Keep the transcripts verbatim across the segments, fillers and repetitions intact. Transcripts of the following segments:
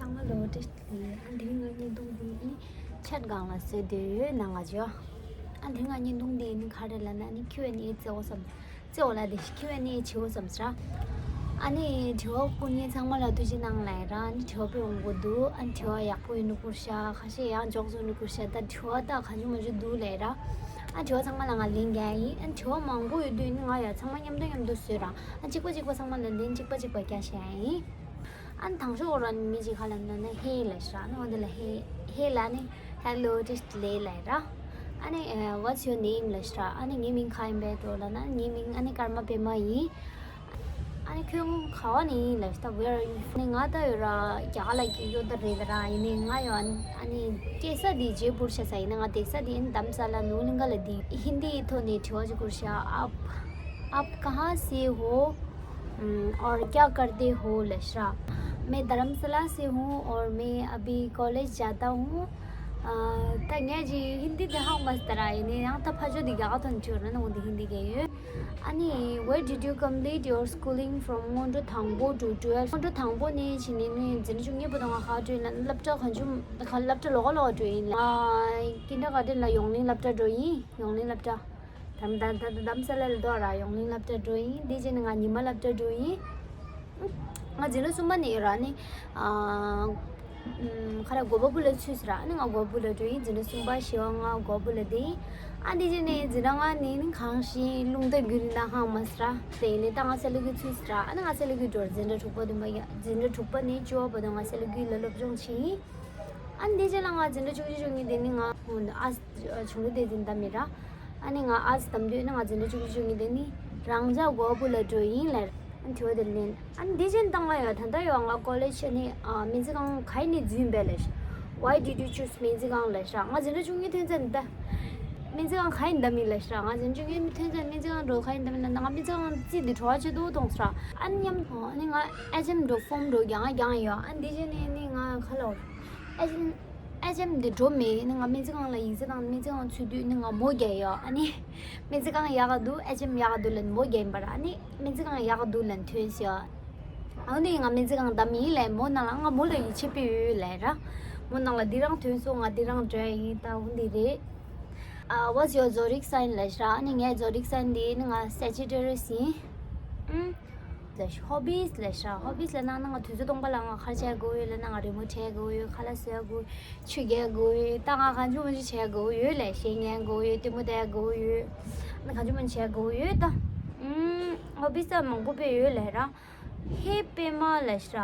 ཚང་མ་ལོ་བཀྲ་ཤིས་བདེ་ལེགས། ཨ་འདི་ང་བརྙན་ཐུང་འདི་ནི་ཆེད་སྒང་ལ་བཟོས་བསྡད་ཡོད་ནང་ང་ཅོ། ཨ་འདི་ང་བརྙན་ཐུང་འདི་ནི་ག་རེ་ལབ་ན་ནི་ཁྱི་བའི་ནི་རྩེ་བོ་བསམ། རྩེ་བོ་ལ་དེ་ཁྱི་བའི་ནི་བྱེའུ་བསམ་ཟེར། ཨ་ནི་དྲི་བ་སྐུ་ཉིད་ཚང་མ་ལ་ཐུགས་རྗེ་གནང་ལབ་ར། ཨ་ནི་དྲི་བ་དཔེ་འོང་གོ་འདུག་ཨ་ནི་དྲི་བ་ཡག་པོ་ཡིན་ནི་བསྐུར་ཤག་ཁ་ཤས་ཡང་འཇོག་སོང་ནི་བསྐུར་ཤག་ད་དྲི་བ་ད་གང་བྱུང་མ་བྱུང་འདུག་ལབ་ར། ཨ་དྲི་བ་ཚང་མ་ལ་ང་ལན་རྒྱག་ཡིན། ཨ་དྲི་བ་མང་པོ་ཡོད་དུས་ནི་ང་ཡང་ཚང་མ་མཉམ་དུ་མཉམ་དུ་བཟོས་ར། ཨ་གཅིག་པ་གཅིག་པ་ཚང་མ་ལ་ལན་གཅིག་པ་གཅིག་པ་རྒྱག་བྱས་ཡིན། ཨ་ནི་དང་ཤོག་ར་ནི་མི་གཅིག་ག་ལ་ན་ན་ཧེ་ལབ་ཤག་ཨ་ནི་འོ་འདི་ལ་ཧེ་ཧེ་ལ་ནི་hello བཀྲ་ཤིས་བདེ་ལེགས་ལབ་ར། ཨ་ནི་what's your name ལབ་ཤག་ཨ་ནི་ངའི་མིང་ག་ཡིན་པས་འགྲོ་ལབ་ན་ངའི་མིང་ཨ་ནི་ཀརྨ་པདྨ་ཡིན། ཨ་ནི་ཁྱོད་ག་བ་ནས་ཡིན་ལབ་ཤག where are you from ནི་ང་ད་ཡོད་ར་རྒྱ་གར་ལ་སྐྱེས་ཡོད་ད་རེད་ར། ཡིན་ནི་ང་ཡོད་ཨ་ནི་སྐྱེས་ས་དེ་ཇེ་པུར་ཤ་ས་ཡིན་ནི་ང་བསྡད་ས་དེ་ཨ་ནི་དྷ་རམ་ས་ལ་ནུ་གླིང་ག་ལ་བསྡད། ཧིན་དི་ཐོག་ནས་དྲི་བ་ཅིག་བསྐུར་ཤག आप आप कहाँ से हो हम्म, और क्या करते हो ལབ་ཤག मैं धर्मशाला से हूँ और मैं अभी कॉलेज जाता हूँ। ད་ངས་ཀྱི་ཧིན་དི་དེ་ཧ་མ་སྟ་ར་ཡིན་ནི་ཡང་ད་ཕ་ཇོ་དི་ག་ག་ཐོན་ཆོ་ར་ན་འོ་དི་ཧིན་དི་ག་ཡོད། ཨ་ནི་where did you complete your schooling from སྔོན་འགྲོ་དང་པོ་to twelve སྔོན་འགྲོ་དང་པོ་ནས་ཕྱིན་ནི་ནི་འཛིན་གྲྭ་བཅུ་གཉིས་པ་དང་ང་ཧ་ཏྲུ་ཡིན་ན་སློབ་གྲྭ་གང་བྱུང་སློབ་གྲྭ་ལོག་ལོག་ཏྲུ་ཡིན་ལ་ཀིན་ཌར་ག་ཏན་ལ་ཡོང་ལིང་སློབ་གྲྭ་འགྲོ་ཡིན། ཡོང་ལིང་སློབ་གྲྭ། དམ་དམ་དམ་དམ་ས་ལ་ལ་དོ་ར་ཡོང་ལིང་སློབ་གྲྭ་འགྲོ་ཡིན། དེ་རྗེས་ནས་ང་ཉི་མ་སློབ་གྲྭ་འགྲོ་ཡིན། ང་འཛིན་གྲྭ་གསུམ་པ་ནས་ཡོད་ར་ནི། ཁ་ར་གོ་པ་བུ་ལ་ཚུད་ཟེར་ར་ནི་ང་གོ་པ་བུ་ལ་འགྲོ་ཡིན། འཛིན་གྲྭ་གསུམ་པ་བཞི་པ་ལྔ་གོ་པ་བུ་ལ་དེ་ཡིན། ཨ་དེ་རྗེས་ནས་འཛིན་གྲྭ་ལྔ་ནས་ནི་གང་ཞིག་རླུང་རྟ་རྒྱུན་ན་ཧང་མ་ཟེར་ར་དེ་ཡིན་ནི་ད་ང་སེ་ལ་གུ་ཚུད་ཟེར་ར། ཨ་ནི་ང་སེ་ལ་གུ་འགྲོ་འཛིན་གྲྭ་དྲུག་པ་བདུན་པ་ཡ་འཛིན་གྲྭ་དྲུག་པ་ནས་བཅུ་པ་བར་དུ་ང་སེ་ལ་གུ་ལ་སློབ་སྦྱོང་བྱས་ཡིན། ཨ་ནི་དེ་རྗེས་ལ་ང་འཛིན་གྲྭ་བཅུ་གཅིག་བཅུ་གཉིས་དེ་ནི་ང་ཨ་ཆུང་དུས་དེ་འཛིན་གྲྭ་མི་ར། ཨ་ནི་ང་ཨ་ཙི་དམ་དུས་ནི་ང་འཛིན་གྲྭ་བཅུ་གཅིག་བཅུ་གཉིས་དེ་ནི་རང་ཅག་གོ་པུ་ལ་འགྲོ་ཡིན་ལ། ཨ་ནི་དྲི་བ་དེ་ལན། ཨ་ནི་དེ་བཞིན་བཏང་བ་ཡོད་ད་ལྟ་ཡོད་ང་ཀོ་ལེཇ་ཨ་ནི་ཨ་སྨན་རྩིས་ཁང་ག་ཡིན་ནི་འཛིན་པས་ལ། Why did you choose སྨན་རྩིས་ཁང་ལ་ཤ། ང་འཛིན་གྲྭ་བཅུ་གཉིས་ཐོན་ཚར་ནི་ད། སྨན་རྩིས་ཁང་ག་ཡིན་ད་མི་ལ་ཤ། ང་འཛིན་གྲྭ་བཅུ་གཉིས་ཐོན་ཚར་སྨན་རྩིས་ཁང་འགྲོ་ག་ཡིན་ད་མི་ལ་ན་ང་སྨན་རྩིས་ཁང་རྩིས་འདི་བྲོ་བ་ཆེ་ཏོག་གཏོང་ས་ར། ཨ་ནི་མཉམ་ཨ་ནི་ང་ཨེ་ཇེམ་འགྲོ་ཕོམ་འགྲོ་རྒྱང་རྒྱང་ཡོད། ཨ་ནི་དེ་བཞིན་ནི་ནི་ང་ཁ་ལོ་ཨེ་ཇེམ། ཨེ་ཅེམ་འདི་འགྲོ་མེད་ནི་ང་སྨན་རྩིས་ཁང་ལ་ཡིག་ཚད་དང་སྨན་རྩིས་ཁང་ཚུད་དུས་ནི་ང་མོ་རྒྱག་ཡོད། ཨ་ནི་སྨན་རྩིས་ཁང་ཡག་ག་འདུག་ཨེ་ཅེམ་ཡག་ག་འདུག་ལན་མོ་རྒྱག་ཡིན་པ་ར། ཨ་ནི་སྨན་རྩིས་ཁང་ཡག་ག་འདུག་ལན་ཐོན་ཤག་ཨ་ནི་ང་སྨན་རྩིས་ཁང་འདམ་ཡིན་ལན་མོ་ན་ལ་ང་མོ་ལ་ཡིད་ཆེས་པི་ཡོད་ལན་ར། མོ་ན་ལ་འདི་རང་ཐོན་སོང་ང་འདི་རང་འགྲོ་ཡིན་ད་འོ་འདི་རེད། ཨ་What's your zodiac sign ལ་ཤ། ཨ་ནི་ངའི་zodiac sign འདི་ནི་ང་Sagittarius ཡིན། ཨུམ། ལ་ཤ་ཧོ་བིས་ལ་ཤ་ཧོ་བིས་ལ་ནང་ན་ང་དུས་ཚོད་སྟོང་པ་ལ་ང་ག་རེ་བྱེད་དགོས་ཡོད་ལ་ན་ང་རི་མོ་བྲིས་དགོས་ཡོད། ཁ་ལག་བཟོ་དགོས་ཡོད། ཆུ་རྐྱལ་དགོས་ཡོད། ད་ང་གང་བྱུང་མང་བྱུང་བྱེད་དགོས་ཡོད་ལ་གཞས་ཉན་དགོས་ཡོད། ལྟད་མོ་བལྟ་དགོས་ཡོད། ང་གང་བྱུང་མང་བྱེད་དགོས་ཡོད་ད། ཨུམ། ཧོ་བིས་ད་མང་པོ་དཔེ་ཡོད་ལ་ར། ཧེ་པད་མ་ལ་ཤ།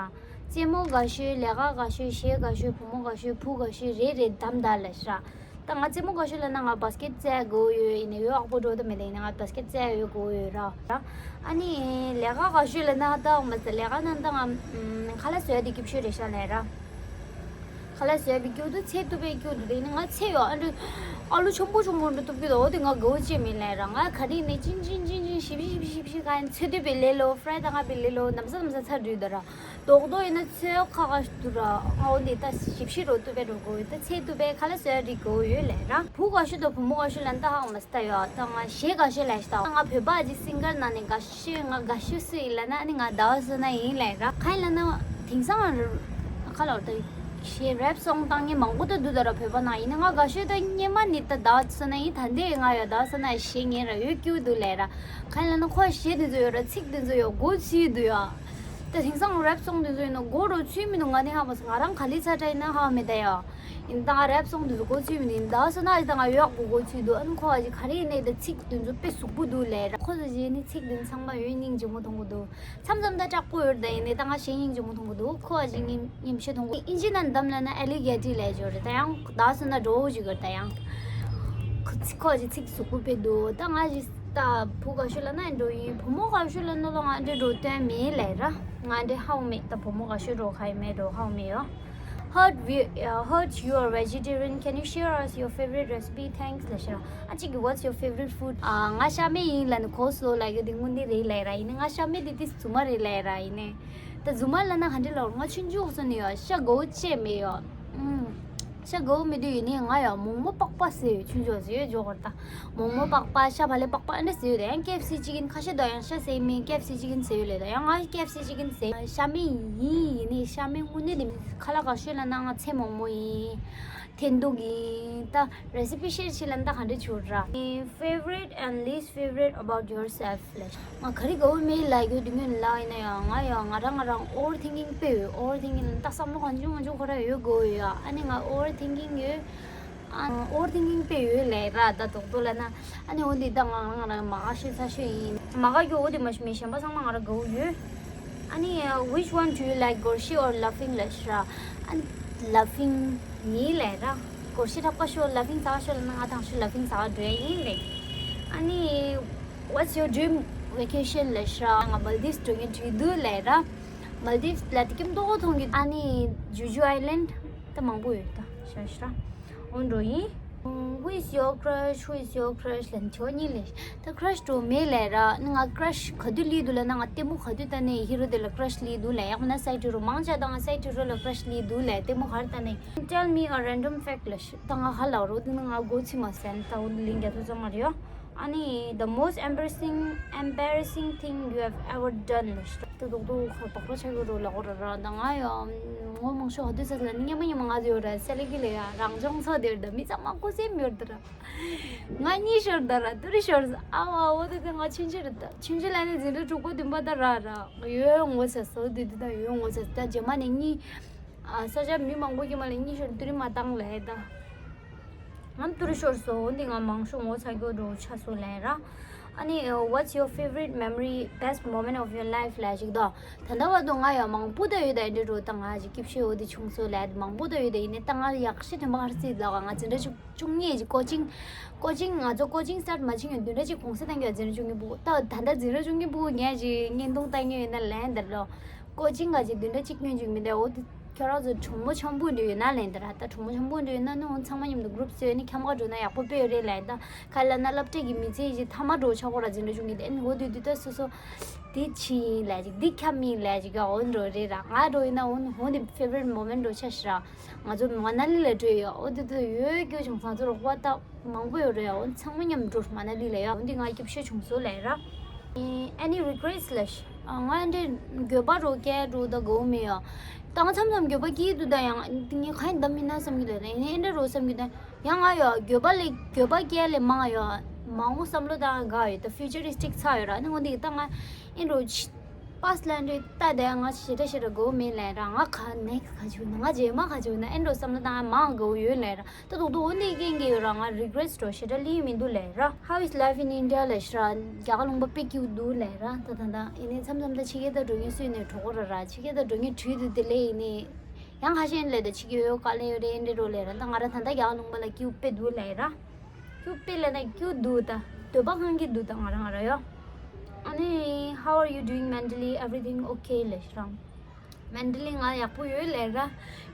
རྩེད་མོ་དགའ་ཤོས་ལས་ཀ་དགའ་ཤོས་གཞས་དགའ་ཤོས་བུ་མོ་དགའ་ཤོས་བུ་དགའ་ཤོས་རེ་རེ་གདམ་ད་ལ་ཤ། ད་ང་རྩེད་མོ་དགའ་ཤོས་ལ་ན་ང་བ་སི་ཀེད་རྩེད་དགོས་ཡོད་ཡིན་ནའི་ཡོད་ཨག་པོ་འགྲོ་ད་མེད་ད་ཡིན་ན་ང་བ་སི་ཀེད་རྩེད་ཡོད་དགོས་ཡོད་ར། ཨ་ནི་ལས་ཀ་དགའ་ཤོས་ལ་ན་ད་འོ་མ་ཟ་ལས་ཀ་ན་ད་ང་ཁ་ལག་བཟོ་ཡ་དེ་སྐྱིད་ཤོས་རེད་ཤག་ལས་ར། ཁ་ལག་བཟོ་ཡ་བི་སྐྱིད་དུ་ཚེ་ཐུབ་པའི་སྐྱིད་དུ་དེ་ནི་ང་ཚེ་ཡོད་ཨ་འདྲ། ཨ་ལུ་ཆོམ་པོ་ཆོམ་པོ་འདྲ་ཐུབ་ཀྱི་འདུག་འོ་དེ་ང་དགའ་བོ་ཅེས་མིན་ལས་ར། ང་ག་རེ་ནས་ཅིན་ཅིན་ཅིན་ཅིན་ཞིབ་ཞིབ་ཞིབ་ཞིབ་ག་ཡིན་ཚེ་ཐུབ་པའི་ལས་ལོ་ཧྥ་རའི་ད་ང་བི་ལས་ལོ་ནམ་ས་ནམ་ས་ཚར་འདུག་ད་ར། རྡོག་རྡོག་ཡིན་ན་ཚོད་ཁ་ཁ་ཞིག་འདུག་ར། ཨའོ་འདི་ད་ཞིབ་ཞིབ་རོ་ཏུ་པའི་རོ་གོ་ཡོད་ད་ཚེ་ཏུ་པའི་ཁ་ལ་སོའི་རིག་གོ་ཡོད་ལས་ར། བུ་ག་ཤོད་དང་བུ་མོ་ག་ཤོད་ལ་ད་ཧང་མ་སི་ད་ཡོད་ད་ང་གཞས་ག་ཤོད་ལས་ཤི་ད་ང་བོད་པ་ཨ་ཅི་སིང་གར་ནང་ནས་ག་ཤོད་ང་ག་ཤོད་སུ་ཡིན་ལ་ན་ཨ་ནི་ང་ཟླ་བ་བསོད་ནམས་ཡིན་ལས་ར། ག་ཡིན་ལ་ན་དེང་སང་ཁ་ལ་ད་གཞས་རེབ་སོང་བཏང་ངེ་མང་པོ་ད་འདུག་ད་ར་བོད་པ་ནང་ཡིན་ན་ང་ག་ཤོད་ད་སྙེ་མ་ནི་ད་ཟླ་བ་བསོད་ནམས་ཡིན་ད་འདི་ང་ཡོད་ཟླ་བ་བསོད་ནམས་གཞས་ཉན་ར་ཡོད་སྐྱིད་འདུག་ལས་ར། ག་ཡིན་ལ་ན་ཁོ་གཞས་དེ་ཚོ་ཡོད་ར་ཚིག་དེ་ཚོ་ཡོད་གོ་ཚིག་འདུག་ཡོད། ད་དེང་སང་རེབ་སོང་དེ་ཚོ་ཡིན་ན་གོ་རོ་ཚུལ་མི་འདུག་ང་ནི་ཧ་མ་སོང་ང་རང་ག་ལི་ཚ་ཏྲ་ཡིན་ན་ཧ་མེད་ད་ཡ། ཡིན་ད་ང་རེབ་སོང་དེ་ཚོ་གོ་ཚུལ་མི་འདུག་ཡིན་ད་སོ་ན་ཨ་ཅི་ད་ང་ཡོག་གོ་གོ་ཚུལ་འདུག་ཨ་ནི་ཁོ་ཨ་ཅི་ག་རེ་ཡིན་ནའི་ད་ཚིག་དེ་ཚོ་དཔེ་གཟུགས་པོ་འདུག་ལས་ར། ཁོ་ཚོ་ཅི་ནི་ཚིག་དེ་ཚང་མ་ཡོད་སྙིང་རྗེ་མོ་མཐོང་གི་འདུག་མཚམས་མཚམས་ད་དྲག་པོ་ཡོད་ད་ཡིན་ནའི་ད་ང་གཞས་སྙིང་རྗེ་མོ་མཐོང་གི་འདུག་ཁོ་ཨ་ཅི་ངེམ་ཤེས་མཐོང་གི་ཨིན་ཇི་ནང་འདམ་ལ་ན་ཨ་ལི་གེ་ཏི་ལས་འབྱོར་རེད་ད་ཡང་ད་སོ་ན་འགྲོ་འོ་ཅིག་གི་ད་ཡང་ཁོ་ཨ་ཅི་ཚིག་གཟུགས་པོ་དཔེ་འདུག་ད་ང་ཨ་ཅི། ད་བུ་ག་ཤོད་ལ་ན་འགྲོ་ཡིན། བུ་མོ་ག་ཤོད་ལ་ན་ལོ་ང་འདྲེ་འགྲོ་སྟོན་མེད་ལས་ར། ང་འདྲེ་ཧའོ་མེད། ད་བུ་མོ་ག་ཤོད་འགྲོ་ཁ་ཡི་མེད་འགྲོ་ཧའོ་མེད་ཡོ། Heard we uh, heard you are vegetarian. Can you share us your favorite recipe? Thanks ལ་ཤ་ར། ཨ་ཅིག་གི What's your favorite food? ཨ་ང་ཤ་མེད་ཡིན་ལ་ནི་གོ་སོ་ལ་གི་དེ་དངོས་གནས་རེད་ལས་ར་ཡིན་ནི་ང་ཤ་མེད་དེ་དེ་རྫུན་མ་རེད་ལས་ར་ཡིན་ནི། ད་རྫུན་མ་ལ་ན་ག་འདྲེ་ལ་ང་ཆུང་ཆུང་སོ་ནི་ཡོ་ཤ་གོ་ཅེས་མེད་ཡོ། ཨུམ། ཤ་དགའ་བོ་མི་འདུག་ཡིན་ནའི་ང་ཡང་མོག་མོག་པགས་པ་ཟེར་ཡོད། ཆུང་ཆུང་ཟེར་ཡོད་འཇོག་གོ་ར། ད་མོག་མོག་པགས་པ་ཤ་བག་ལེབ་པགས་པ་ཨ་འདྲ་ཟེར་ཡོད། ད་ཡང་ཀེ་ཨེཕ་སི་ཅི་ཀིན། ཁ་ཤས་དང་ཡང་ཤ་ཟེར་མིན་ཀེ་ཨེཕ་སི་ཅི་ཀིན་ཟེར་ཡོད་ལེ། ད་ཡང་ང་ཀེ་ཨེཕ་སི་ཅི་ཀིན་ཟེར། ཤ་མེད་ཡིན། ཡིན་ནའི་ཤ་མེད་དངོས་གནས་དེ་མིན། ཁ་ལག་ག་ཤོད་ལབ་ན་ང་ཚེ་མོག་མོག་ཡིན། འཐེན་ཐུག་ཡིན། ད་རེ་སི་པི་ཤེར་བྱེད་ལབ་ན་ད་ག་འདྲ་བྱེད་ར། Favorite and least favorite about yourself ལབ། ང་ག་རེ་དགའ་བོ་མེད་ལབ་རྒྱུ་དེ་སྔོན་ལ་ཡིན་ན་ཡང་ང་ཡང་ང་རང་ང་རང་ཨོ་ཝར་ཐིང་ཀིང་དཔེ་ཡོད། ཨོ་ཝར་ཐིང་ཀིང་ལབ་ན་ད་བསམ་བློ་གང་བྱུང་མང་བྱུང་ཁོ་རང་ཡོད་དགོས་ཡོད་ཡ། ཨ་ནི་ང་ཨོ་ཝར་ཐིང་ཀིང་ཡོད། ཨ་ཨོ་ཝར་ཐིང་ཀིང་དཔེ་ཡོད་ལབ་ར། ད་རྡོག་རྡོག་ལབ་ན། ཨ་ནི་འོ་འདི་ད་ང་རང་ང་རང་མ་དགའ་ཤོས་ཚ་ཤོས་ཡིན། མ་དགའ་རྒྱུ་འོ་དེ་མ་གཞི་མི་གཞན་པ་ཚང་མ་ང་རང་དགའ་བོ་ཡོད། ཨ་ནི་which one do you like, སྒོར་གཞས or laughing ལབ་ཤག་ར། ཨ་ནི་ལ་ཕིང་ཡིན་ལབ་ར། སྒོར་གཞས་འཁྲབ་ཁ་ཤོར། ལ་ཕིང་ཟ་ཁ་ཤོར་ལབ་ན་ང་དང་ཤོས་ལ་ཕིང་ཟ་ག་འགྲོ་ཡ་ཡིན་ལབ། ཨ་ནི་what's your dream vacation ལབ་ཤག་ར། ང་མལ་དིབ་སི་འགྲོ་མཁན་བྲིས་འདུག་ལབ་ར། མལ་དིབ་སི་ལ་དེ་ཀྱམ་ཏོག་མཐོང་གི། ཨ་ནི་ཇུ་ཇུ་ཨའི་ལན་ཌི་ད་མང་པོ་ཡོད་ད་ཤག་ཤག་ར། འོ་འགྲོ་ཡིན། Who is your crush? Who is your crush? ལབ་ནི་ཁྱོད་གཉིས་ལབ། ད་ཁྲ་ཤི་འགྲོ་མེད་ལབ་ར། ནི་ང་ཁྲ་ཤི་ག་དུས་སླེབས་འདུག་ལབ་ན་ང་ལྟད་མོ་ག་དུས་ལྟ་ནའི་ཧི་རོ་དེ་ལ་ཁྲ་ཤི་སླེབས་འདུག་ལབ། ཡང་མིན་ན་སའི་ཌི་ཧི་རོ། མང་ཆེ་ད་ང་སའི་ཌི་ཧི་རོ་ལ་ཁྲ་ཤི་སླེབས་འདུག་ལབ། ལྟད་མོ་ག་རེ་ལྟ་ནའི། Tell me a random fact ལབ་ཤག་ད་ང་ཧ་ལ་རོ་དེ་ནི་ང་མགོ་ཚིག་མ་ཟིན་ད་འོ་ལིང་རྒྱ་ཐུ་ཚང་མ་རེད་ཡོ། ཨ་ནི་the most embarrassing embarrassing thing you have ever done ལབ་ཤག་ད་རྡོག་རྡོག་ཁ་བག་རོ་ཆགས་ཡོད་རོ་ལ་གོ་ར་ར། ད་ང་ཡང་ངོ་མང་ཤོས་ག་དུས་ཚ་ལ་ནི་སྙན་མ་སྙན་མ་ང་ཡོད་ར་སེ་ལི་གི་ལ་ཡ་རང་སྦྱོང་ཚོགས་དེར་ད་མི་ཚང་མ་ཀུ་སེམས་ཡོད་ད་ར། ང་གཉིད་ཤོར་ད་ར། ཏུ་རི་ཤོར། ཨ་བ་འོ་དེ་དེ་ང་ཆུང་ཆུང་རེད་ད། ཆུང་ཆུང་ལ་ནི་འཛིན་གྲྭ་དྲུག་པ་བདུན་པ་ད་ར་ར་ཡོད་ངོ་ཚ་སོ་དེ་དེ་ད་ཡོད་ངོ་ཚ་ད། རྗེས་མ་ནས་གཉིད། ཨ་ས་ཆ་མི་མང་པོ་གི་མ་ལ་གཉིད་ཤོར་ཏུ་རི་མ་བཏང་ལས་ད། ང་ཏུ་རི་ཤོར་སོ་འོ་འདི་ང་མང་ཤོས་ངོ་ཚ་རྒྱུ་འགྲོ་ཆ་སོ་ལས་ར། ཨ་ནི་what's your favorite memory, best moment of your life ལས་ཞིག་ད། ད་ལྟ་བར་དུ་ང་ཡང་མང་པོ་ད་ཡོད་ད། འདི་འགྲོ་ད་ང་ཞིག་སྐྱིད་ཤོས་འོ་དེ་བྱུང་སོ་ལས་མང་པོ་ད་ཡོད་ད། ཡིན་ནའི་ད་ང་ཡག་ཤོས་དོན་པ་ཧར་སི་ལ་ང་འཛིན་གྲྭ་བཅུ་གཉིས་ཀྱི་ཀོ་ཅིང་། ཀོ་ཅིང་ང་ཚོ་ཀོ་ཅིང་སི་ཊར་མ་བྱེད་ཡོད་བདུན་ཕྲག་གཅིག་གུང་སེང་བཏང་གི་ཡོད། འཛིན་གྲྭ་བཅུ་གཉིས་པོ་ད་ད་ལྟ་འཛིན་གྲྭ་བཅུ་གཉིས་པོ་ངས་ཅིག་བརྙན་ཐུང་བཏང་གི་ཡོད་ན་ལན་འདེབས་རོགས། ཀོ་ཅིང་ག་ཅིག་བདུན་ཕྲག་གཅིག་སྔོན་ཅིག་མི་འདུག་འོ་དེ་ཁྱོད་རང་ཚོ་གྲོགས་མོ་ཆེན་པོ་འདྲ་ཡོད་ན་ལན་འདེབས་ར། ད་གྲོགས་མོ་ཆེན་པོ་འདྲ་ཡོད་ན་ནི་འོ་ཚང་མ་མཉམ་དུ་གུ་རུབ་བཟོས་ནི་འཁྱམ་ག་འགྲོ་ན་ཡག་པོ་དཔེ་ཡོད་རེད་ལན། ད་ག་ལ་ན་སློབ་གྲྭ་གི་མི་ཚེ་ཡི་ཐ་མ་འགྲོ་ཆགས་གོ་ར། འཛིན་གྲྭ་བཅུ་གཉིས་དེ་ཨེ་ནི་འོ་དེ་དུས་ད་སོ་སོ་དེ་ཕྱི་ཡིན་ལན་ཅིག་དེ་ཁྱམ་ཡིན་ལན་ཅིག་ག་འོ་འགྲོ་རེད་ར། ང་འགྲོ་ཡིན་ན་འོ་འོ་དེ་ཕེ་ཝ་རི་ཊི་མོ་མེན་ཊི་འགྲོ་ཆ་ཤི་ར། ང་ཚོ་མ་ན་ལི་ལ་འགྲོ་ཡོད། འོ་དེ་དུས་ཡོད་སྐྱོ་བྱུང་། ང་ཚོ་རོགས་པ་ད་མང་པོ་ཡོད་རེད། འོ་ཚང་མ་མཉམ་འགྲོ་མ་ན་ལི་ལ་ཡོད། འོ་འདི་ང་སྐྱིད་ཤོས་བྱུང་སོ་ལས་ར། Any regrets ལབ་ཤག་ང་འདྲ་འགྱོད་པ་རོ་སྐྱེ་འགྲོ་ད་དགོས་མེད་ཡ། ད་ང་མཚམས་མཚམས་འགྱོད་པ་སྐྱེ་འདུག་ད་ཡང་འདི་ངས་ག་ཡིན་ད་མིན་ན་བསམ་གྱི་འདུག་ད་ཡིན་ཨེ་འདྲ་རོ་བསམ་གྱི་འདུག་ཡང་ང་ཡ་འགྱོད་པ་ལས་འགྱོད་པ་སྐྱེ་ལས་མང་ཡ་མང་བོ་བསམ་བློ་བཏང་དགའ་ཡོད། ད་ཕིའུ་ཅར་རི་སི་ཊིག་ཚ་ཡོད་ར། ནི་འོ་འདི་ད་ང་ཨེ་འགྲོ་ཕ་སི་ཊི་ལ་འདྲ་ད་ད་ང་ཞེ་དྲག་ཞེ་དྲག་དགོས་མེད་ལས་ར། ང་ག་ནེག་སི་ཊི་ག་བྱུང་ན་ང་རྗེས་མ་ག་བྱུང་ན་ཨེ་འགྲོ་བསམ་བློ་བཏང་ང་མང་དགོས་ཡོད་ལས་ར། ད་དོག་དོག་འོ་འདི་རྐྱེན་གྱིས་ཡོད་ར། ང་རི་གི་རེ་ཊི་འགྲོ་ཞེ་དྲག་ལི་ཡོད་མི་འདུག་ལས་ར། How is life in India ལས་ཤི་ར། རྒྱ་གར་ལུང་པ་དཔེ་སྐྱིད་པོ་འདུག་ལས་ར། ད་ད་ད་ཡིན་ནའི་མཚམས་མཚམས་ད་ཕྱི་རྒྱལ་ད་འགྲོ་མཁན་སུས་ནས་འགྲོ་གོ་ར་ར། ཕྱི་རྒྱལ་ད་འགྲོ་མཁན་བྲིས་འདུག་དེ་ལས་ཡིན་ནའི་ཡང་ཁ་ཤས་ལས་ད་ཕྱི་རྒྱལ་ཡོད་དཀའ་ལས་ཡོད་རེད་འདྲ་འགྲོ་ལས་ར། ད་ང་ར་ད་ད་རྒྱ་གར་ལུང་པ་ལ་སྐྱིད་པོ་དཔེ་འདུག་ལས་ར། སྐྱིད་པོ་དཔེ་ལས་ན་སྐྱིད་པོ་འདུག་ད་འདོད་པ་ཁེངས་ཀྱི་འདུག་ད་ང་ར་ང་ར་ཡོ། ཨ་ནི་how are you doing mentally, everything okay ལས་ཤི་ར། མེན་ཊ་ལི་ང་ཡག་པོ་ཡོད་ལས་ར།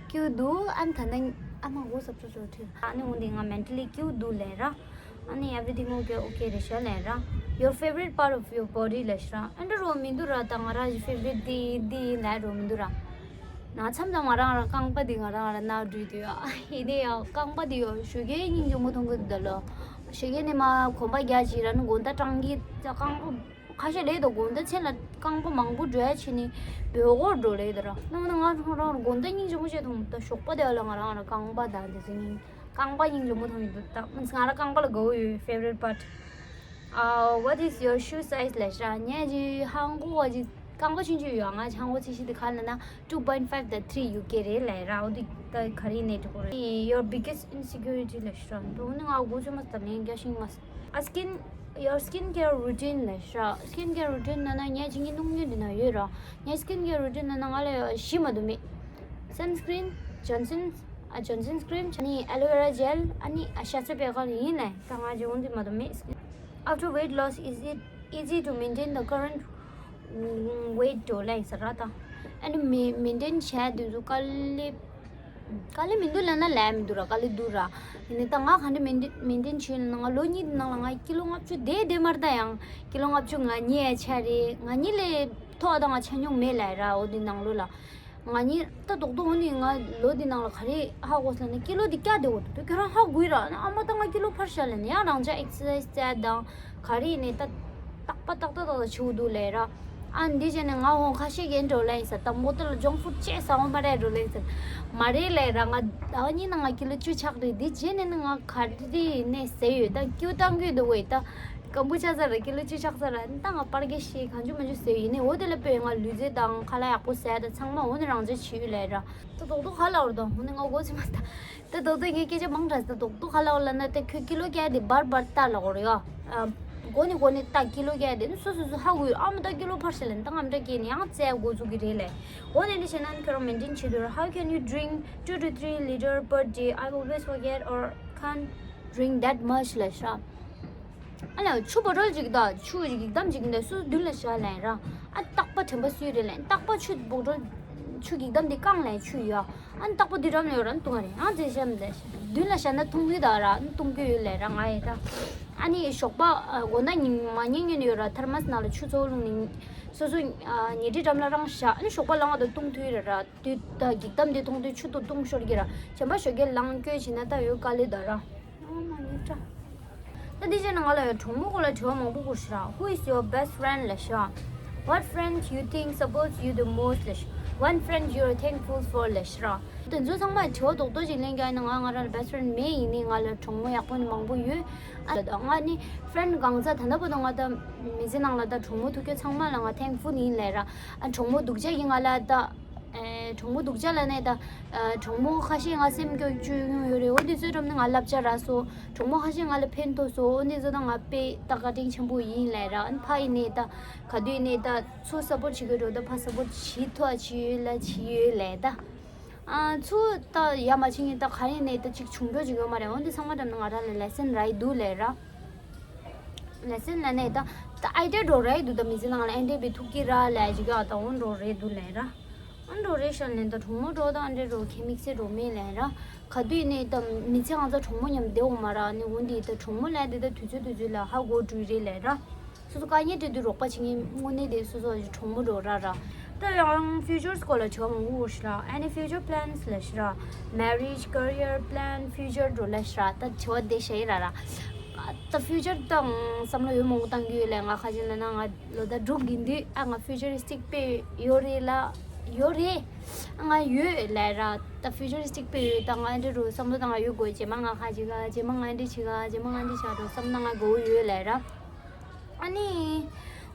སྐྱིད་པོ་འདུག་ཨ་ནི་ད་ནི་ཨ་མ་འོ་ཟབ་ཚོ་ཚོ་ཁྲིད། ཨ་ནི་འོ་འདི་ང་མེན་ཊ་ལི་སྐྱིད་པོ་འདུག་ལས་ར། ཨ་ནི་everything okay okay རེད་ཤག་ལས་ར། Your favorite part of your body ལས་ཤི་ར། ཨེ་འདྲ་རོ་མི་འདུག་ར། ད་ང་ར་ཡི་ཕེ་ཝ་རི་ཊི་འདི་འདི་ཡིན་ལས་རོ་མི་འདུག་ར། ན་མཚམས་དང་ང་རང་ར་རྐང་པ་འདི་ང་རང་ར་ན་འགྲོ་འདུག་ཡ། ཡིན་ནའི་ཡ་རྐང་པ་འདི་ཡ་ཞོགས་ཀས་སྙིང་རྗེ་མོ་མཐོང་གི་འདུག་ད་ལོ། ཞོགས་ཀས་ནས་མ་གོམ་པ་རྒྱག་ཅིག་ར་ནི་དགོང་དག་སྤྲང་གི་ད་རྐང་པ། ཁ་ཤས་ལས་དང་དགོང་དག་མཚན་ལ་རྐང་པ་མང་པོ་འགྲོ་ཡ་བྱས་ནས་འབོད་སྐོར་འགྲོ་ལས་དེ་ར། ནང་ན་ང་རང་རང་དགོང་དག་སྙིང་རྗེ་མོ་བྱས་དང་ད་ཞོགས་པ་དེ་ལ་ང་རང་རང་རྐང་པ་དང་དེ་ཚོ་སྙིང་རྐང་པ་སྙིང་རྗེ་མོ་མཐོང་ཡོད་འདུག་ད་མིན་ང་རང་རྐང་པ་ལ་དགའ་བོ་ཡོད། Favorite part. Uh, what is your shoe size ལས་ཤི་ར། ངས་ཅི་ཧང་གོ་བ་ཅི་རྐང་པ་ཆུང་ཆུང་ཡོད། ང་ཧང་གོ་ཆེ་ཤོས་དེ་ག་ལ་ན་two point five དང་three ཡུ་ཀེ་རེད་ལས་ར། འོ་དེ་ད་ག་རེ་ནས་འགྲོ་གོ་རེད། Your biggest insecurity ལས་ཤི་ར། འགྲོ་ནི་ང་དགོས་ཆོ་མ་ད་ལན་རྒྱ་ཤིང་མ། A skin, your skincare routine ལས་ཤི་ར། Skincare routine ནང་ན་ངས་ཅི་ངའི་སྣུམ་བརྙན་འདི་ན་ཡོད་ར། ངའི་skincare routine ནང་ན་ང་ལ་བཞི་མ་གཏོགས་མེད། Sunscreen, Johnson's, ཨ་Johnson's cream ཨ་ནི་aloe vera gel ཨ་ནི་ཨ་ཤ་ཚ་པེ་ཀར་ཡིན་ལས་ད་ང་ཅི་འོང་འདི་མ་གཏོགས་མེད། After weight loss, is it easy to maintain the current weight འགྲོ་ལས་ཟེར་ར་ད། ཨ་ནི་མེ་མེན་ཊེན་བྱས་དུས་སུ་དཀའ་ལས། དཀའ་ལས་མི་འདུག་ལབ་ན་ལས་མི་འདུག་ར། དཀའ་ལས་འདུག་ར། ཡིན་ནའི་ད་ང་ག་འདྲ་མེན་ཊེན་མེན་ཊེན་བྱས་ཡོད་ན་ང་ལོ་གཉིས་ནང་ལ་ང་ཀི་ལོ་ལྔ་བཅུ་བསྡད་བསྡད་མ་རེད། ད་ཡང་ཀི་ལོ་ལྔ་བཅུ་ང་གཉིས་ཡ་ཆ་རེད། ང་གཉིས་ལས་མཐོ་བ་ད་ང་ཆ་མྱོང་མེད་ལབ་ར། འོ་དེ་ནང་ལོ་ལ་ ང་གཉིས་ད་རྡོག་རྡོག་འོ་ནི་ང་ལོ་འདི་ནང་ལ་ག་རེ་ཧ་གོ་སོང་ན་ཀི་ལོ་འདི་བཀྱག་བསྡད་འོ་འདུག་ཁྱོད་རང་ཧ་གོ་ཡི་ར། ཨ་མ་ད་ང་ཀི་ལོ་འཕར་ཤག་ལབ་ནས་ཡང་རང་ཅག་ཨེག་སར་སའི་སི་བྱས་དང་ག་རེ་ཡིན་ནས་ད་ཏག་པ་ཏག་ཏག་ཏག་ཏག་བྱེད་འོ་འདུག་ལབ་ར། ཨ་འདི་བྱས་ནས་ང་འོང་ཁ་ཤས་ཀྱིས་འགྲོ་ལབ་ཡིན་ས། ད་མོ་ཏོ་ལ་ཇོང་ཕུཌ་ཅེས་ཟ་འོང་མ་རེད་འགྲོ་ལབ་ཡིན་ས། མ་རེད་ལབ་ར། ང་ཟླ་བ་གཉིས་ནང་ང་ཀི་ལོ་བཅུ་ཆག་རེད། འདི་བྱས་ནས་ནི་ང་ག་རེ་ཡིན་ནས་ཟས་ཡོད་ད་ཀྱུ་བཏང་གི་འདུག་བས་ད། སྐམ་པོ་ཆགས་ཚར་ར། ཀི་ལོ་བཅུ་ཆགས་ཚར་ར། ད་ང་པར་རྒྱག་ཤེས་གང་བྱུང་མང་བྱུང་ཟས་ཡིན་ནའི་འོ་དེ་ལ་དཔེ་ང་ལུས་རྩལ་དང་ཁ་ལག་ཡག་པོ་ཟས་དང་ཚང་མ་འོ་ནི་རང་བྱས་བྱས་ཡོད་ལབ་ར། ད་རྡོག་རྡོག་ག་ལབ་ར། ད་འོ་ནི་ང་མགོ་ཚོས་མ་ད། ད་རྡོག་རྡོག་ངས་སྐད་ཆ་མང་དྲགས། ད་རྡོག་རྡོག་ག་ལབ་ར་ལབ་ན་ད་ཁྱོད་ཀི་ལོ་བཀྱག་དེ་བར་བར་ལྟ་ལབ་དགོས་རེད་ཡ། ཨ། མགོ་ནས་མགོ་ནས་ལྟ། ཀི་ལོ་བཀྱག་དེ་ནི་སོ་སོ་སོ་ཧ་གོ་ཡོད། ཨ་མ་ད་ཀི་ལོ་འཕར་ཤག་ལབ་ནས་ད་ང་མི་འདྲ་སྐྱེས་ནས་ཡང་བཙལ་འགོ་འཛུགས་ཀྱི་རེད་ལབ། འོ་དེ་འདྲ་བྱས་ན་ཁྱོད་རང་མེན་ཊེན་བྱེད་དུས། How can you drink two to three liter per day? I always forget or can't drink that much ལབ་ཤག་ཨ་ལ་ཆུ་བོ་ཊལ་ཅིག་དང་ཆུ་ཡི་གདམ་ཅིག་འདི་སུ་མདུན་ལ་བཞག་ལབ་ར། ཨ་རྟག་པ་དྲན་པ་གསོས་རེད་ལབ། རྟག་པ་ཆུ་བོ་ཊལ་ཆུ་ཡི་གདམ་འདི་བཀང་ལབ་ཆུ་ཡོད། ཨ་རྟག་པ་འདི་འགྲམ་ལ་ཡོད་ར་འཐུང་བ་རེད། ཨ་ཙེ་ཤམ་ལབ་མདུན་ལ་བཞག་ན་འཐུང་གི་ད་ར་འཐུང་གི་ཡོད་ལབ་ར། ང་ཡི་ད་ཨ་ནི་ཞོགས་པ་དགོང་དག་ཉི་མ་ཉིན་ཉིན་ཡོད་ར། ཐར་མ་སི་ནང་ལ་ཆུ་ཚ་བོ་བླུགས་ནས་སོ་སོ་ཉལ་ཁྲིའི་འགྲམ་ལ་རང་བཞག་ཨ་ནི་ཞོགས་པ་ལངས་པ་དང་འཐུང་ཐུབ་ར་ར། དུས་ད་ཡི་གདམ་འདི་འཐུང་དུས་ཆུ་ཏོ་བཏུང་ཤོར་གི་ར། གཞན་པ་ཞོགས་ཀས་ལངས་སྐྱོད་བྱས་ན་ད་ཡོད་དཀའ་ལས་ད་ར། ཨ་མ་ཉིན་ཀྲ། ད་འདི་བྱས་ན་ང་ལ་ཡང་གྲོགས་མོ་སྐོར་ལ་དྲི་བ་མང་པོ་དགོས་ཤག Who is your best friend ལབ་ཤག What friend you think supports you the most ལབ་ཤག One friend you're thankful for ལབ་ཤག་དེ་ཚོ་ཚང་མ་དྲི་བ་རྡོག་རྡོག་ཅིག་ལན་རྒྱག་ཡིན་ན་ང་ང་རང་ལ་best friend མེད། ཡིན་ནའི་ང་ལ་གྲོགས་མོ་ཡག་པོ་ནི་མང་པོ་ཡོད། ཨ་ད་ང་ནི་friend གང་ཚ་ད་ལྟ་བར་དུ་ང་ད་མི་ཚེ་ནང་ལ་ད་གྲོགས་མོ་ཐུག་རྒྱུ་ཚང་མ་ལ་ང་thankful ཡིན་ལབ་ར། ཨ་གྲོགས་མོ་སྡུག་ཅག་གིས་ང་ལ་ད། ཨེ། གྲོགས་མོ་སྡུག་ཅག་ལབ་ནས་ད། ཨ་གྲོགས་མོ་ཁ་ཤས་ང་སེམས་སྐྱོ་བཅུག་མྱོང་ཡོད་རེད། འོ་འདི་ཚོའི་འགྲམ་ནས་ང་བསླབ་བྱ་རག་སོང་། གྲོགས་མོ་ཁ་ཤས་ང་ལ་ཕན་ཐོགས་སོང་། འོ་འདི་ཚོ་ད་ང་དཔེ་ད་བཀའ་དྲིན་ཆེན་པོ་ཡིན་ལབ་ར། ཨ་ནི་ཕ་ཡིན་ནས་ད་ག་དུས་ཡིན་ནས་ད་ཚུར་support བྱེད་དགོས་འགྲོ་ད་ཕ་support བྱེད་ཐུབ་ཨ་བྱེད་ཡོད་ལ་བྱེད་ཡོད་ལབ་ད། ཨ་ཚུར་ད་ཡ་མ་བྱེད་ངེས་ད་ག་ཡིན་ནས་ད་ཅིག་བྱུང་འགྲོ་ཅིག་ཡོད་མ་རེད། འོ་འདི་ཚང་མ་འགྲམ་ནས་ང་རང་ལ་lesson རག་གི་འདུག་ལབ་ར། lesson ལབ་ནས་ད་ད་idea འགྲོ་རེད་འདུག་ད་མི་ཚེ་ནང་ལ་ཨེ་འདྲས་པའི་ཐུག་གི་ར་ལབ་ཅིག་ཡ་ད་འོ་འགྲོ་རེད་འདུག་ལབ་ར། ཨ་འགྲོ་རེད་ཤག་ལབ་ད་གྲོགས་མོ་འགྲོ་ད་ཨ་འདྲས་འགྲོ་ཁྱད་མིག་སེ་འགྲོ་མེད་ལབ་ར། ག་དུས་ནས་ད་མི་ཚེ་ང་ཚོ་གྲོགས་མོ་མཉམ་བསྡད་འོང་མ་ར། ཨ་ནི་འོ་འདི་ད་གྲོགས་མོ་ལབ་དེ་ད་དུས་ཚོད་དུས་ཚོད་ལ་ཧ་གོ་འགྲོ་རེད་ལབ་ར། སོ་སོ་དཀའ་ངལ་འཕྲད་དུས་རོགས་པ་བྱེད་མཁན་དངོས་གནས་དེ་སོ་སོ་གྲོགས་མོ་འགྲོ་ར་ར། ད་ཡང་futures སྐོར་ལ་དྲི་བ་མང་པོ་འོ་ཤི་ར། Any future plans ལབ་ཤི་ར། Marriage, career plan, future འགྲོ་ལབ་ཤི་ར། ད་དྲི་བ་དེ་བཤད་ཡི་ར་ར། ད་future ད་བསམ་བློ་ཡོད་མང་པོ་བཏང་གི་ཡོད་ལབ། ང་ཁ་ཅིག་ལ་ན་ང་ལོ་ཟླ་དྲུག་ཡིན་དུས་ཨ་ང་futuristic དཔེ་ཡོད་རེད་ལ་ཡོད་རེད། ང་ཡོད་ལབ་ར། ད་futuristic དཔེ་ཡོད་ད་ང་འདྲ་རུ་བསམ་བློ་བཏང་ང་ཡོད་དགོས་རྗེས་མ་ང་ཁ་ཅིག་ག་རྗེས་མ་ང་འདི་བྱེད་ག་རྗེས་མ་ང་འདི་བྱ་འགྲོ་བསམ་ན་ང་དགའ་བོ་ཡོད་ལབ་ར། ཨ་ནི།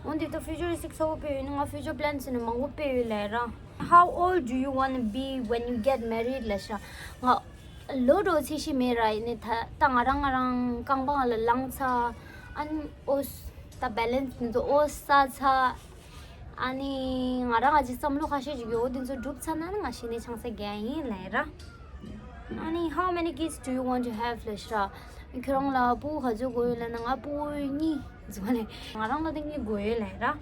འོན་ཏེ་ད་futuristic ཚ་བོ་དཔེ་ཡོད་ན་ང་future plans ནི་མང་པོ་དཔེ་ཡོད་ལབ་ར། How old do you want to be when you get married ལབ་ཤག་ང་ལོ་འགྲོ་ཚད་གཞི་མེད་ར། ཡིན་ནི་ད་ད་ང་རང་ང་རང་རྐང་པ་ང་ལ་ལངས་ཚར། ཨ་ནི་ཨོ་ད་balance དེ་ཚོ་ཨོ་ས་ཚར། ཨ་ནི་ང་རང་ང་ཅིག་བསམ་བློ་ཁ་ཤས་ཅིག་ཡོད་འོ་དེ་ཚོ་འགྲུབ་ཚར་ན་ནི་ང་གཞི་ནས་ཆང་ས་རྒྱག་ཡིན་ལབ་ར། ཨ་ནི་how many kids do you want to have ལབ་ཤག་ཁྱོད་རང་ལ་སྤུ་གུ་ག་ཚོད་དགོས་ཡོད་ལབ་ན་ང་སྤུ་གུ་གཉིས་འཛུགས་ལས་ང་རང་ལ་དེ་གཉིས་དགོས་ཡོད་ལབ་ར།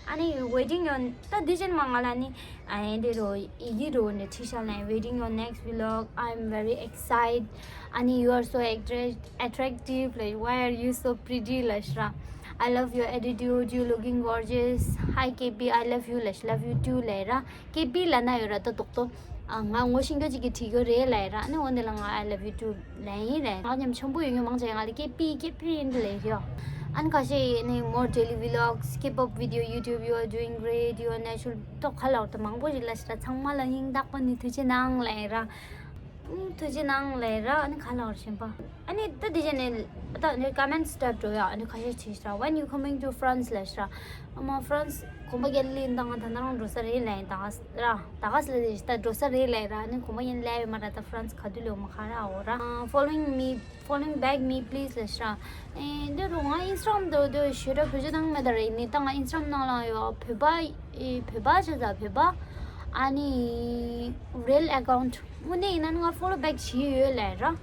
ཨ་ནི་waiting your ད་འདི་ཅན་མ་ང་ལ་ནི་ཨ་ཨེ་འདི་རོ་ཡི་གེ་རོ་ནི་ཁྲི་ཤ་ལན། Waiting your next vlog. I'm very excited. ཨ་ནི་you are so attra- attractive. Like, why are you so pretty ལབ་ཤག I love your attitude. You looking gorgeous. Hi K P, I love you ལབ་ཤག love you too ལབ་ར། ཀེ་པི་ལབ་ན་ཡོད་ར་ད་རྡོག་རྡོག་ཨ་ང་ངོ་ཤེས་ཀྱི་ཅིག་གིས་བྲིས་ཡོད་རེད་ལབ་ར། ཨ་ནི་འོ་འདི་ལ་ང་I love you too ལབ་ཡིན་ལབ། ང་མཉམ་ཆེན་པོ་ཡོད་མཁན་མང་ཆེ་ང་ལ་ཀེ་པི་ཀེ་པི་ཡིན་འདི་ལབ་ཡོད། ཨ་ནི་ཁ་ཤས་ནི་more daily vlogs, keep up with your YouTube, you are doing great, you are natural ཏོག་ཁ་ལ་འོ་ད་མང་པོ་ཞིག་ལབ་ཤག་ཚང་མ་ལ་སྙིང་ཐག་པ་ནས་ཐུགས་རྗེ་གནང་ལབ་ར། ཐུགས་རྗེ་གནང་ལབ་ར། ཨ་ནི་ག་ལ་བར་ཞེན་པ། ཨ་ནི་ད་དེ་བྱས་ནས་ད་ནི་comment སྟབས་འགྲོ་ཡ། ཨ་ནི་ཁ་ཤས་བྱས་ཤག When you coming to France ལབ་ཤག་ཨ་མ་France གོམ་པ་རྒྱག་ལེ་ཡིན་ད་ང་ད་ན་རང་འགྲོ་ས་རེད་ལབ་ཡིན་ད་ག་ས་ར། ད་ག་ས་ལ་དེ་ད་འགྲོ་ས་རེད་ལབ་ར། ཨ་ནི་གོམ་པ་ཡིན་ལབ་ཡོད་མ་ར། ད་France ག་དུས་ལོ་མ་ཁ་ར་འོ་ར། Following me, following back me please ལབ་ཤག་ཨེ་འདི་རུ་ང་Instagram དུ་དུ་ཞུ་ར་བོད་ཇ་དང་མེད་ད་རེད་ནི་ད་ང་Instagram ནང་ལ་ཡོད་བོད་པ་ཨེ་བོད་པ་ཆ་ཚ་བོད་པ་ཨ་ནི་real account དངོས་གནས་ཡིན་ན་ང་follow back བྱས་ཡོད་ལབ་ར།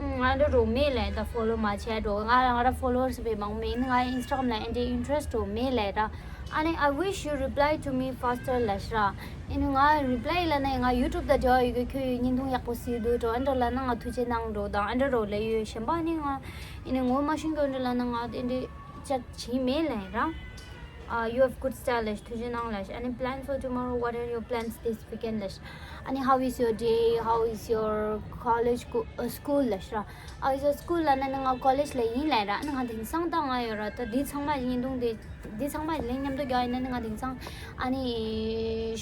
ང་འདྲ་རུ་མེད་ལབ་ད་follow མ་བྱས་འགྲོ། ང་ང་ར་followers དཔེ་མང་མེད་ནི་ང་Instagram ལ་ཨེ་འདྲའི་interest རུ་མེད་ལབ་ར། ཨ་ནི་I wish you reply to me faster ལབ་ཤག་ཨེ་ནི་ང་reply ལབ་ན་ང་YouTube དང་འབྲེལ་བ་ཡོད་གི་ཁྱོད་ཡོད་བརྙན་ཐུང་ཡག་པོ་གཟིགས་འདུག་འགྲོ། ཨ་འདྲ་ལབ་ན་ང་ཐུགས་རྗེ་གནང་འགྲོ་དང་ཨ་འདྲ་རོ་ལབ་ཡོད། གཞན་པ་ནི་ང་ཨེ་ནི་ངོ་མ་ཤེས་གི་ཨ་འདྲ་ལབ་ན་ང་ཨེ་འདྲའི་ཅག་བྱས་མེད་ལབ་ར། Uh, you have good style ལབ་ཤག་ཐུགས་རྗེ་གནང་ལབ་ཤག་ཨ་ནི་plan for tomorrow, what are your plans this weekend ལབ་ཤག་ཨ་ནི་how is your day, how is your college, school ལབ་ཤག how is your school ལབ་ན་ནི་ང་college ལ་ཡིན་ལབ་ར། ཨ་ནི་ང་དེང་སང་ད་ང་ཡོད་ར། ད་འདི་ཚང་མ་བརྙན་ཐུང་དེ་འདི་ཚང་མ་ལན་མཉམ་དུ་རྒྱག་ཡིན་ན་ནི་ང་དེང་སང་ཨ་ནི་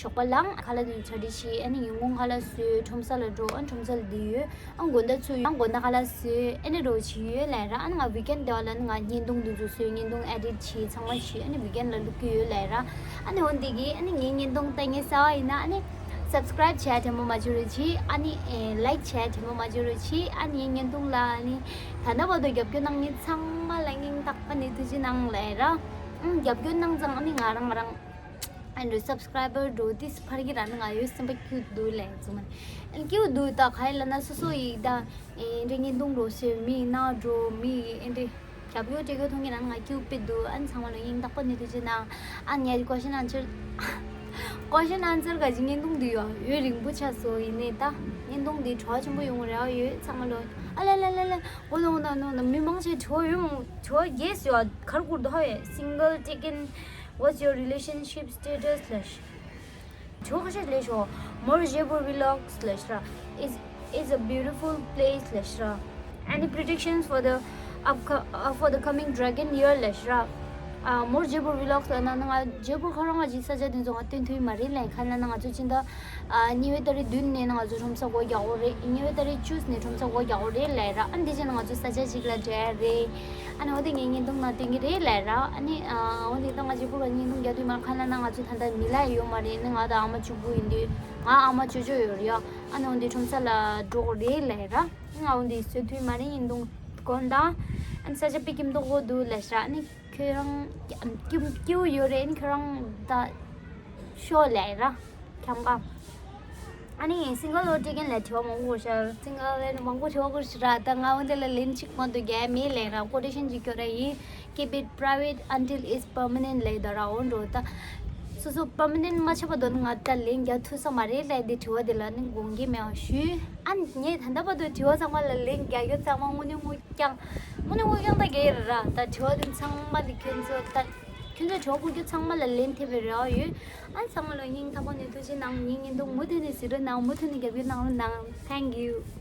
ཞོགས་པ་ལངས། ཁ་ལག་དེ་ཚོ་གྲ་སྒྲིག་བྱས། ཨ་ནི་ཉིན་གུང་ཁ་ལག་བཟོས། ཁྲོམ་ས་ལ་འགྲོ། ཨ་ནི་ཁྲོམ་ས་ལ་བསྡད་ཡོད། ཨ་དགོང་དག་ཚུར་ཡོང་། དགོང་དག་ཁ་ལག་བཟོས། ཨ་ནི་རོ་བྱས་ཡོད་ལབ་ར། ཨ་ནི་ང་weekend དེ་བ་ལ་ནི་ང་བརྙན་ཐུང་དེ་ཚོ་བཟོས། བརྙན་ཐུང་edit བྱས། ཚང་མ་བྱས། ཨ་ནི་weekend ལ་བླུག་གི་ཡོད་ལབ་ར། ཨ་ནི་འོ་འདི་གི་ཨ་ནི་ངའི་བརྙན་ཐུང་ལྟ་མཁན་གསར་པ་ཡིན་ན་ཨ་ནི་subscribe བྱས་དྲན་པ་མ་བརྗེད་རོགས་གྱིས། ཨ་ནི་like བྱས་དྲན་པ་མ་བརྗེད་རོགས་གྱིས། ཨ་ནི་ངའི་བརྙན་ཐུང་ལ་ཨ་ནི་ད་ལྟ་བར་དུ་རྒྱབ་སྐྱོར་གནང་མཁན་ཚང་མ་ལ་སྙིང་ཐག་པ་ནས་ཐུགས་རྗེ་གནང་ལབ་ར། ཨང་རྒྱབ་སྐྱོར་གནང་ཙང་ཨ་ནི་ང་རང་ང་རང་ཨ་ནི་subscriber འགྲོ་དུས་ཕར་གྱི་ར་ནི་ང་ཡོད་སེམས་པ་སྐྱིད་འདུག་ལབ་ཙང་། ཨ་ནི་སྐྱིད་འདུག་ད་ག་ཡིན་ལབ་ན་སོ་སོ་ཡིས་ད་ཨེ་འདྲ་བརྙན་ཐུང་འགྲོ་སེ་མི་ཡིན་ན་འགྲོ་མི་ཡིན་ཨེ་འདྲ་རྒྱབ་སྐྱོར་སྤྲད་སྐྱོར་མཐོང་གི་ར་ནི་ང་སྐྱིད་པོ་འདུག་ཨ་ནི་ཚང་མ་ལ་སྙིང་ཐག་པ་ནས་ཐུགས་རྗེ་གནང་། ཨ་ངའི་question answer question answer ག་ཅི་བརྙན་ཐུང་འདི་ཡོད་ཡུན་རིང་པོ་ཆགས་སོང་། ཡིན་ནའི་ད་བརྙན་ཐུང་འདི་བྲོ་བ་ཆེན་པོ་ཡོང་རེ་བ་ཡོད། ཚང་མ་ལོ་ཨ་ལེ་ལེ་ལེ་ལེ་གོ་ལོང་ན་ནོ་ན་མི་མང་ཆེ་བྲོ་ཡོང་བྲོ་རྒྱས་ཡོད། གར་སྐུར་དོ་ཧ་ཡོད། single taken, what's your relationship status ལབ་ཤག་བྲོ་ཁ་ཤས་ལས་ཤོག more Jaipur vlogs ལབ་ཤག is is a beautiful place ལབ་ཤག any predictions for the upco- uh, for the coming dragon year ལབ་ཤག་ཨ་more Jaipur vlogs ལབ་ན་ང་ཇེ་པུར་ཁོ་རང་ང་ཅི་ས་ཆ་དེ་ཚོ་ང་སྟོན་ཐུབ་མ་རེད་ལབ། ག་ལབ་ན་ང་ཚོ་ཕྱི་ཟླ་ཨ་གཉིས་པའི་ཏ་རིག་བདུན་ནས་ང་ཚོ་ཁྲོམ་ས་སྒོ་རྒྱག་དགོས་རེད། གཉིས་པའི་ཏ་རིག་བཅུ་ནས་ཁྲོམ་ས་སྒོ་རྒྱག་དགོས་རེད་ལབ་ར། ཨ་འདི་བྱས་ན་ང་ཚོ་ས་ཆ་གཅིག་ལ་འབྲེལ་རེད། ཨ་ནི་འོ་དེ་ངས་བརྙན་ཐུང་ནང་སྟོན་གྱི་རེད་ལབ་ར། ཨ་ནི་ཨ་འོ་དེ་ད་ང་ཇེ་པུར་ལ་བརྙན་ཐུང་རྒྱག་དུས་མ་ག་ལབ་ན་ང་ཚོ་ད་ལྟ་མི་ལ་ཡོད་མ་རེད། ནི་ང་དང་ཨ་མ་གཅིག་པུ་ཡིན་དུས་ང་ཨ་མ་ཅོ་ཅོ་ཡོད་རེད་ཡ། ཨ་ནི་འོ་དེ་ཁྲོམ་ས་ལ་འགྲོ་དགོས་རེད་ལབ་ར། ང་འོ་དེ་བཟོ་དུས་མ་རེད་བརྙན་ཐུང་དགོན་དང་ཨ་ནི་ས་ཆ་པི་ཀིམ་ཏོག་གོ་འདུག་ལབ་ཤག་ཨ་ནི་ཁྱོད་རང་ཀིམ་ཀིའུ་ཡོད་རེད། ཨ་ནི་ཁྱོད་རང་ད་ཤོག་ལབ་ར། ཁྱམ་ག་ཨ་ནི་single or taken ལ་དྲི་བ་མང་པོ་ཤར། single ལ་མང་པོ་དྲི་བ་བསྐུར་ཤི་ར། ད་ང་འོན་ཏེ་ལ་ལན་གཅིག་མ་གཏོགས་རྒྱག་མེད་ལབ་ར། quotation གཅིག་སྐྱོར་ར་ཡིན། Keep it private until it's permanent ལབ་ད་ར། འོ་འགྲོ་ད་སོ་སོ་permanent མ་ཆགས་པ་དོན་ང་ད་ལན་རྒྱག་ཐུབ་ས་མ་རེད་ལབ། དེ་དྲི་བ་དེ་ལ་ནི་དགོངས་འགལ་མེད་པ་ཞུས། ཨ་ངས་ད་ལྟ་བར་དུ་དྲི་བ་ཚང་མ་ལ་ལན་རྒྱག་རྒྱུ་ཚང་མ་དངོས་གནས་དངོས་རྐྱང་དངོས་གནས་དངོས་རྐྱང་ད་རྒྱག་ཡིན་ར། ད་དྲི་བ་དེ་ཚང་མ་ལ་ཁྱོད་ཚོ་ད་ཁྱོད་ཚོ་དྲི་བ་བསྐུར་རྒྱུ་ཚང་མ་ལ་ལན་ཐེབས་པའི་རེ་བ་ཡོད། ཨ་ཚང་མ་ལ་སྙིང་ཐག་པ་ནས་ཐུགས་རྗེ་གནང་། ངའི་བརྙན་ཐུང་མུ་མཐུད་ནས་གཟིགས་རོགས་གནང་། མུ་མཐུད་ནས་རྒྱབ་སྐྱོར་གནང་རོགས་གནང་། Thank you.